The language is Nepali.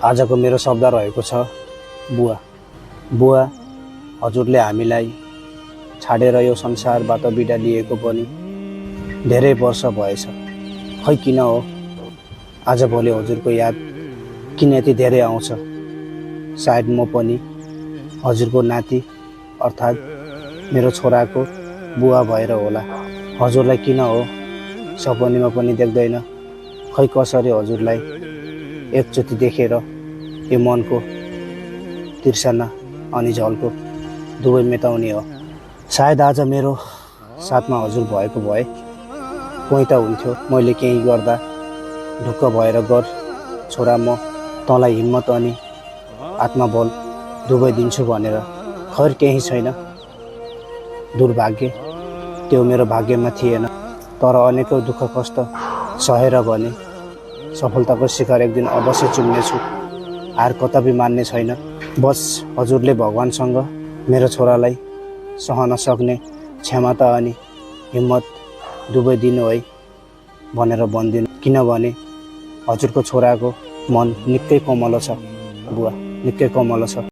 आजको मेरो शब्द रहेको छ बुवा। बुवा, हजुरले हामीलाई छाडेर यो संसारबाट बिदा लिएको पनि धेरै वर्ष भएछ। खै किन हो आजभोलि हजुरको याद किन यति धेरै आउँछ? सायद म पनि हजुरको नाति अर्थात् मेरो छोराको बुवा भएर होला। हजुरलाई किन हो सपनीमा पनि देख्दैन? खै कसरी हजुरलाई एकचोटि देखेर यो मनको तिर्सना अनि झल्को दुवै मेटाउने हो। सायद आज मेरो साथमा हजुर भएको भए कोही त हुन्थ्यो। मैले केही गर्दा ढुक्क भएर गर छोरा, म तँलाई हिम्मत अनि आत्मबल दुवै दिन्छु भनेर। खैर केही छैन, दुर्भाग्य त्यो मेरो भाग्यमा थिएन। तर अनेकौँ दुःख कष्ट सहेर भने सफलताको शिखर एक दिन अवश्य चुम्नेछु। हार कतै मान्ने छैन। बस हजुरले भगवानसँग मेरो छोरालाई सहन सक्ने क्षमता अनि हिम्मत दुवै दिनु है भनेर भनिदिनु। किनभने हजुरको छोराको मन निकै कोमलो छ बुवा, निकै कोमलो छ।